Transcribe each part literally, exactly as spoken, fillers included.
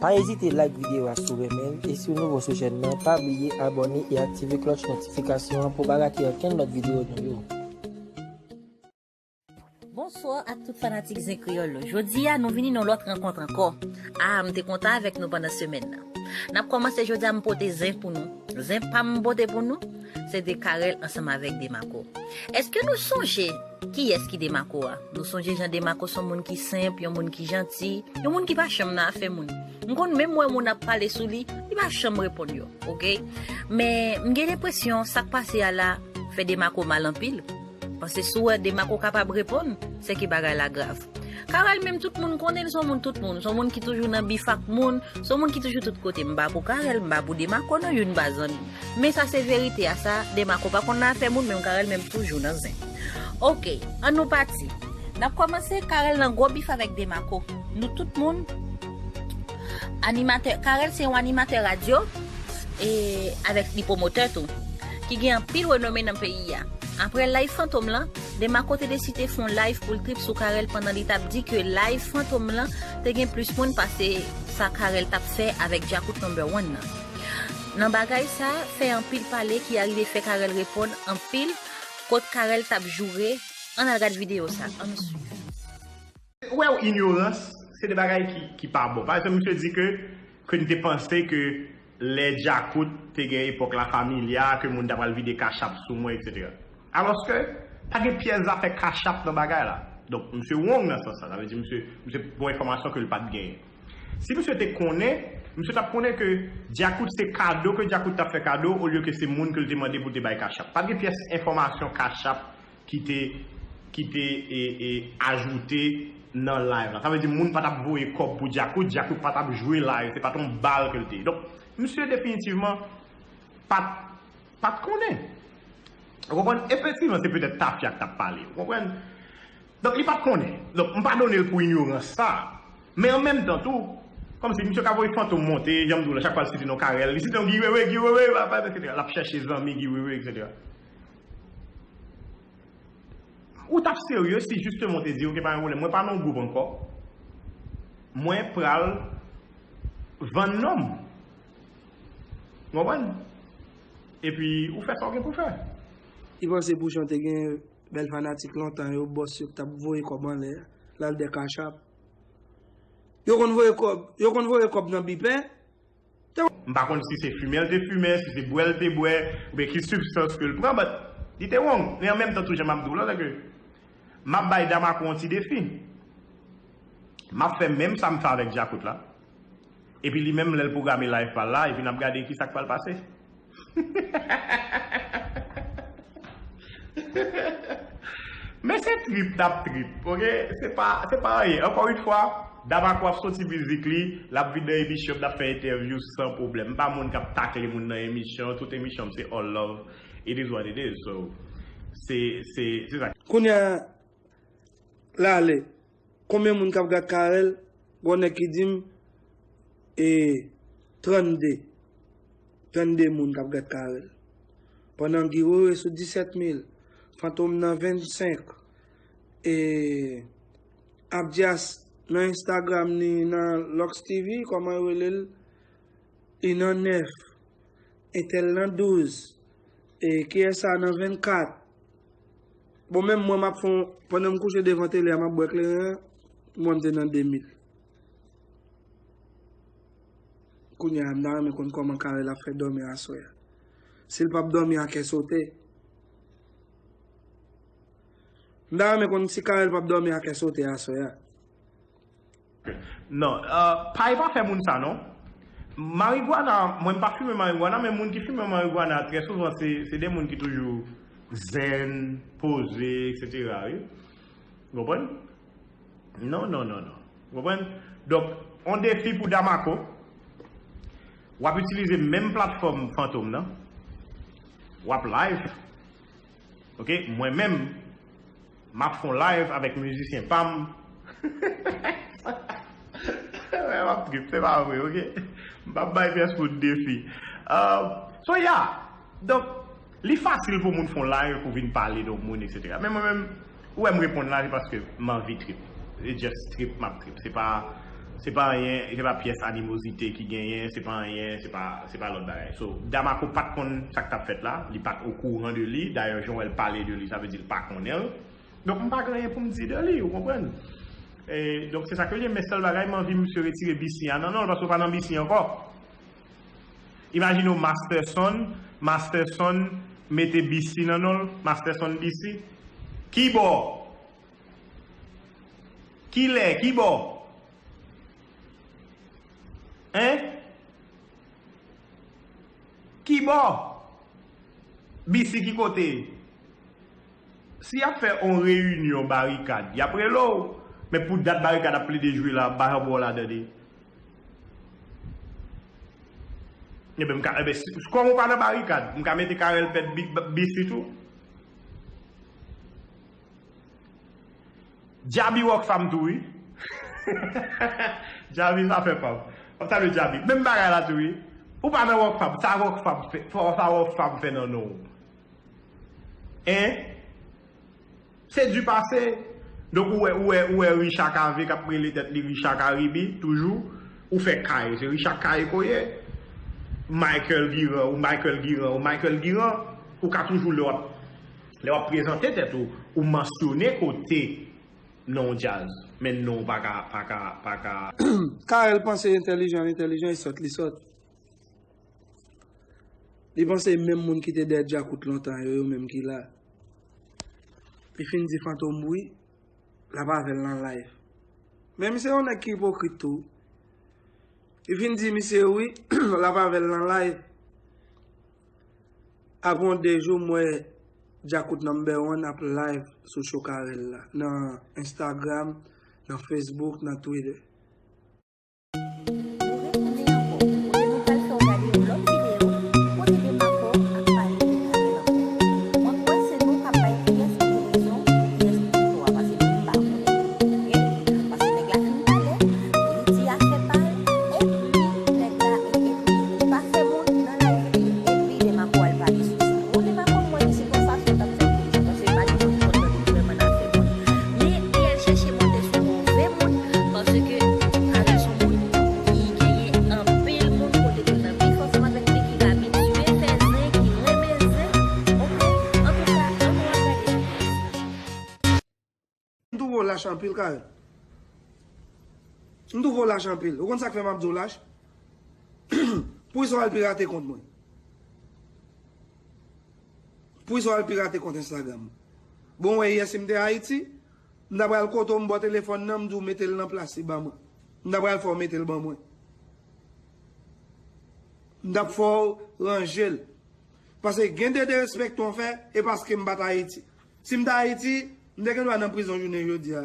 Pa ezite like videyo a si w renmen l, e si w nouvo sou chèn nan, pa bliye abòne e aktive klòch notifikasyon an pou w pa rate okenn lòt videyo nou yo. Bonswa ak tout fanatik Zen Kreyòl yo. Jodi a, nou vini nan lòt rankont ankò. A, m te kontan avèk nou pandan semèn nan. N ap kòmanse jodi a, m pote zen pou nou. Zen pa m pote pou nou, se de Carel ansanm avèk Demarco. Èske nou sonje kiyès ki Demarco a? Nou sonje jan Demarco se yon moun ki senp, yon moun ki janti, yon moun ki pa chanm nan afè moun. M konn menm wè moun ap pale sou li, li pa chanm reponn yo, oke? Men m gen lenpresyon sa k pase a la fè Demarco mal anpil. Paske si w wè Demarco kapab reponn, se ke bagay la grav. Carel menm tout moun konnen l se yon moun tout moun, se yon moun ki toujou nan bif ak moun, se yon moun ki toujou tout kote. M pa pou Carel, m pa pou Demarco non, youn pa zanmi. Men sa se verite a, sa Demarco pa konn nan afè moun, men Carel menm toujou nan zen. Oke, ann nou pati. N ap kòmanse Carel nan gwo bif avèk Demarco. Nou tout moun animatè, Carel se yon animatè radyo e avèk li pwomotè tou, ki gen anpil renome nan peyi a. Apre live Fantom lan, Demarco te deside fè yon live pou l trip sou Carel pandan li t ap di ke live Fantom lan te gen plis moun pase sa Carel t ap fè avèk Djakout number one nan. Nan bagay sa, fè anpil pale ki arive fè Carel reponn anpil kot Carel t ap joure. Ann al gad videyo sa, ann swiv. Ou wè, inyorans se de bagay ki, ki pa bon. Pa egzanp, misye di ke, ke n te panse ke lè Djakout te gen epòk La Familia, ke moun ta pral vide Cash App sou mwen, etsetera. Alòske, pa gen pyès zafè Cash App nan bagay la. Donk, misye wrong nan sans sa. Sa vle di, misye, misye bon enfòmasyon ke l pa t genyen. Si misye te konnen, misye t ap konnen ke Djakout se kado ke Djakout t ap fè kado, olye ke se moun ke l te mande pou te bay Cash App. Pa t gen pyès enfòmasyon Cash App ki te, ki te e, e, ajoute nan live la. Sa vle di moun pa t ap voye kòb pou Djakout, Djakout pa t ap jwe live, se pa t yon bal ke l te ye. Donk, misye definitivman pa t, pa t konnen. Ou konprann? Efektivman, se petèt tafya k t ap pale. Ou konprann? Donk, li pa t konnen. Donk, m padone l pou inyorans sa. Men an menm tan tou, kòmsi misye ka voye Fantom monte, jan m di w la, chak fwa l site non Carel, li site non Guy Wewe, Guy Wewe, etsetera. L ap chèche zanmi Guy Wewe, etsetera. Ou t ap serye si jisteman w te di, oke, pa gen pwoblèm, mwen pa nan gwoup ankò, mwen pral vann non m. Ou konprann? Epi, ou fè sa w gen pou w fè. Li panse Pouchon te gen bèl fanatik lontan yo, bòs yo k t ap voye kòb anlè, l al dèyè Cash App. Yo konn voye kòb, yo konn voye kòb nan bipen. M pa konn si se fimen l te fimen, si se bwè l te bwè, oubyen ki sibstans ke l pran, but li te wrong. Men an menm tan tou, jan m ap di w la, se ke m ap bay Damako yon ti defi. M ap fè menm sa m fè avèk Djakout la. Epi li menm, lè l pwograme live pa l la, epi n ap gade kisa k pral pase. Men se trip n ap trip, oke? Se pa, se pa anyen. Ankò yon fwa, Damako ap soti mizik li, l ap vin nan emisyon m, n ap fè entèvyou san pwoblèm. M pa moun k ap takle moun nan emisyon, tout emisyon m se all love. It is what it is. So, se, se, se sa. Kounye a, l ale. Konbyen moun k ap gad Carel? Gon nèg ki di m, e, trannde. Trannde moun k ap gad Carel. Pandan Guy Wewe sou disèt mil, Fantom nan vennsenk, e, Abdias nan Instagram ni nan Lux T V, kòman yo rele l? Li nan nèf, entèl nan douz, e kiyès sa nan vennkat? Bon, menm mwen, m ap fè yon, pandan m kouche devan tele a, m ap bwè kleren an, mwen, m te nan de mil. Kounye a, m ta renmen konn kòman Carel ap fè dòmi aswè a. Si l p ap dòmi a kè sote. M ta renmen konn si Carel p ap dòmi a kè sote aswè a. Non, euh, pa, e pa fè moun sa non. Marigwana, mwen m pa fimen marigwana, men moun ki fimen marigwana, trè souvan, se, se de moun ki toujou zen, poze, etsetera, wi. Ou konprann? Non, non, non, non. Ou konprann? Donk, yon defi pou Damako. W ap itilize menm platfòm Fantom nan. W ap live. Oke, mwen menm, m ap fè yon live avèk mizisyen pa m. M ap trip, se pa vre, oke? M p ap bay pyès moun defi. Euh, so, yeah. Donk, li fasil pou moun fè yon live pou vin pale de yon moun, etsetera. Men mwen menm, ou wè m reponn la, se paske m anvi trip. E just trip, m ap trip. Se pa, Se pa anyen, se pa pyès animozite ki genyen, se pa anyen, se pa, se pa lòt bagay. So, Damaco pa t konn sa k t ap fèt la, li pa t okouran de li. Dayè, jan w wè l pale de li, sa vle di l pa konnen l. Donk, m pa gen anyen pou m di de li, ou konprann? E, donk, se sa ke l ye, men sèl bagay, m anvi misye retire B C a nan non l, paske w pa nan B C ankò. Imajine w Masterson, Masterson mete B C nan non l, Masterson B C. Ki bò? Ki lè? Ki bò? Hein? Ki bò? B C ki kote? Si y ap fè on reyinyon Barikad, y ap rele w. Men pou dat Barikad ap plede jwe la, pa jan pou w ladan li. Ebyen, m ka, ebyen, si, kòm ou pa nan Barikad, m ka mete Carel pèd B C tou. Djabi Rockfam tou, wi. Djabi, sa fè pa m. W ap salye Djabi. Menm bagay la tou, wi. Ou pa nan Rockfam, sa Rockfam fè, sa Rockfam fè nan non w. Hein? Se du passé. Donk, ou wè, ou wè, ou wè Richard Cavé k ap rele tèt li Richard Caribe, toujou. Ou fè kay, se Richard Kay ke w ye. Michael Giran, ou Michael Giran, ou Michael Giran. Ou ka toujou, lè w ap, lè w ap prezante tèt ou, ou mansyone kote non w djaz. Men non w pa ka, pa ka, pa ka. Carel panse entèlijan, li entèlijan, e sòt, li sòt. Li panse menm moun ki te dèyè Djakout lontan yo, yo menm ki la. Li fin di Fantom wi, l ap avè l nan live. Men misye yon nèg ki ipokrit tou. Li fin di misye wi, l ap avè l nan live. Apre yon de jou, m wè Djakout number one ap live sou show Carel la, nan Instagram, nan Facebook, nan Twitter. Nou retounen ankò. Kote nou pral fè w gade yon lòt videyo kote Demaco ap pale de Carel ankò. Mwen kwè se nou k ap bay pyès ki gen rezon, pyès ki gen tò a, paske nou pa konnen. Oke? Paske nèg la fin pale, li di afè pa l, epi nèg la, epi li pa fè moun nan live li, epi Demaco al pale sou sa. Bon, Demaco, m wè ke se konsa sou t ap fè moun, se paske pa gen moun ki konn tande vrèman nan afè moun. Men li al chèche monte sou move moun, paske Carel se yon moun ki genyen anpil moun kote ke l nan bif ansanm avèk li, ki abitye fè zen, ki renmen zen. Oke? Antouka, ann nou al gade. M twouve w lach anpil, Carel. M twouve w lach anpil. Ou konn sa k fè m ap di w lach? Poukisa w al pirate kont mwen? Poukisa w al pirate kont Instagram mwen? Bon, w wè yè si m te Ayiti, m ta pral kote w, m ba w telefòn nan, m di w mete l nan plas li ban mwen. M ta pral fè w mete l ban mwen. M t ap fè w ranje l. Paske gen de derespekte w fè, e paske m pa t Ayiti. Si m t Ayiti, m te gen dwa nan prizon jounen jodi a.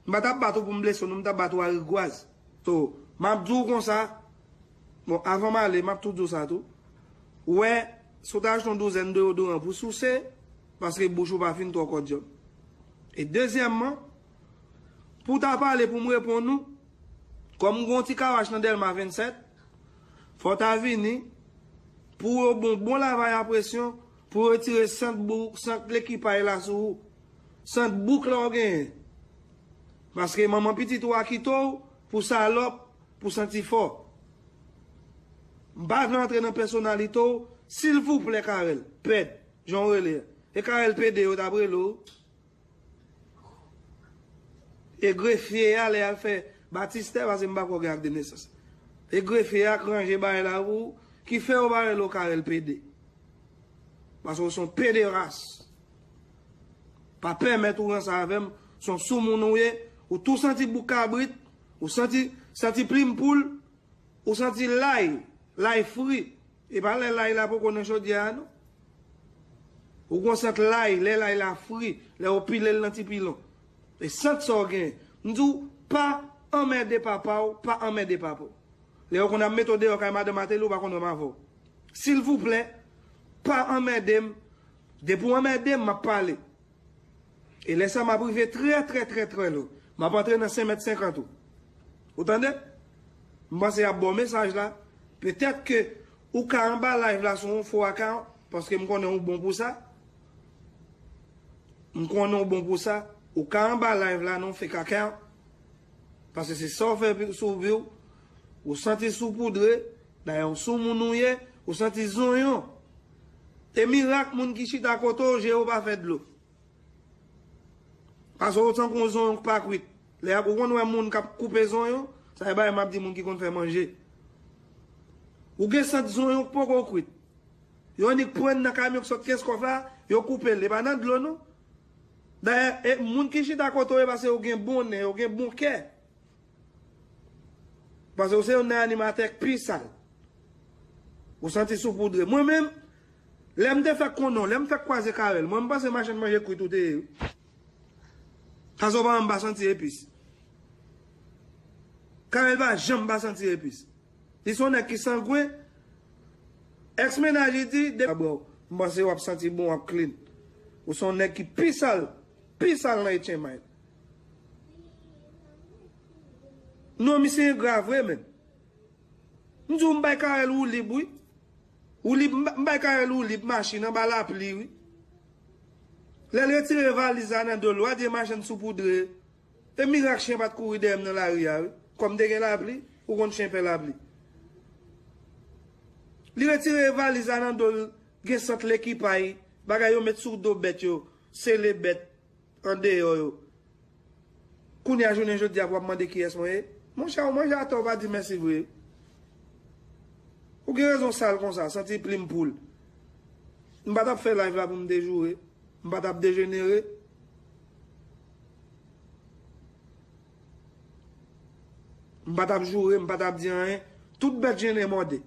M pa t ap bat ou pou m blese w, non, m t ap bat ou a rigwaz. So, m ap di w konsa, bon, avan m ale, m ap tou di w sa tou. Ou wè, si w ta achte yon douzèn deyodoran pou souse, paske bouch ou pa fin twò kòdjòb. E dezyèmman, pou w ta pale pou m reponn ou, kòm m gen yon ti kawach nan Dèlma vennsèt, fò w ta vini pou yo bon, bon lavaj a presyon, pou yo retire sant bouk, sant lekipay la sou ou. Sant bouk la w genyen. Paske manman pitit ou a kite w pou salòp, pou santi fò. M pa vle antre nan pèsonalite w, silvouplè, Carel, pèd, jan w rele a. E Carel pede yo t ap rele w. E grefye a, lè y al fè batistè, paske m pa kwè w gen ak de nesans. E grefye a k ranje bagay la pou ou, ki fè yo pa rele w Carel pede. Paske w se yon pederas. Pa pèmèt ou ranse avè m, se yon soumoun ou ye, ou tou santi bouk kabrit, ou santi, santi plim poul, ou santi lay, lay fri. E pa lè lay la poko nan chodyè a, non. Ou gon sant lay, lè lay la fri, lè yo pile l nan ti pilon. E sant sa w genyen. M di w, pa anmède papa w, pa anmède papa w. Lè yo konn ap mete w deyò kay madan Mateli, ou pa konn wè m avè w. Silvouplè, pa anmède m. Depi w anmède m, m ap pale. E lè sa m ap rive trè, trè, trè, trè lwen. M ap antre nan senk mèt senkant ou. Ou tande? M panse y ap ba w mesaj la. Petèt ke ou ka anba live la sou yon fo akawon, paske m konnen ou bon pou sa. M konnen ou bon pou sa. Ou ka anba live la nan yon fake akawon. Paske se sa w fè sou vi w. Ou santi soupoudre, dayè yon soumoun ou ye, ou santi zonyon. E mirak moun ki chita kote w, je yo pa fè dlo. Paske ou tankou yon zonyon k pa kwit. Lè ou konn wè moun k ap koupe zonyon, sa e bagay m ap di moun ki konn fè manje. Ou gen sant zonyon k poko kwit. Yo annik pran nan kamyon k sot kenz kòf la, yo koupe l. E pa nan dlo non. Dayè, e moun ki chita kote w, e paske yo gen bon nen, yo gen bon kè. Paske ou se youn nan animatè k pi sal. Ou santi soupoudre. Mwen menm, lè m te fèk konnen w, lè m fèk kwaze Carel, mwen m panse machann manje kwit ou te ye wi. Paske ou pa janm pa santi epis. Carel pa janm pa santi epis. Li se yon nèg ki sangwen. Èks mennaj li di, de m panse w ap santi bon, w ap clean. Ou se yon nèg ki pi sal, pi sal nan Etchen Mind. Non, misye engra vre, menn. M di w, m bay Carel woulib, wi. Woulib, m bay Carel woulib, machin anba lapli, wi. Lè l retire valiz la nan do l, w a di e machann soupoudre. E mirak chen pa t kouri dèyè m nan lari a, wi. Kòm te gen lapli, ou konn chen pè lapli. Li retire valiz la nan do l, gen sant lekipay, bagay yo met sou do bèt yo, sele bèt andeyò yo. Kounye a jounen jodi a pou w ap mande kiyès mwen ye. Monchè, ou manje atò, ou pa di mèsi vre. Ou gen rezon sal konsa, santi plim poul. M pa t ap fè live la pou m te joure. M pa t ap dejenere. M pa t ap joure, m pa t ap di anyen. Tout bèt jennen mòde.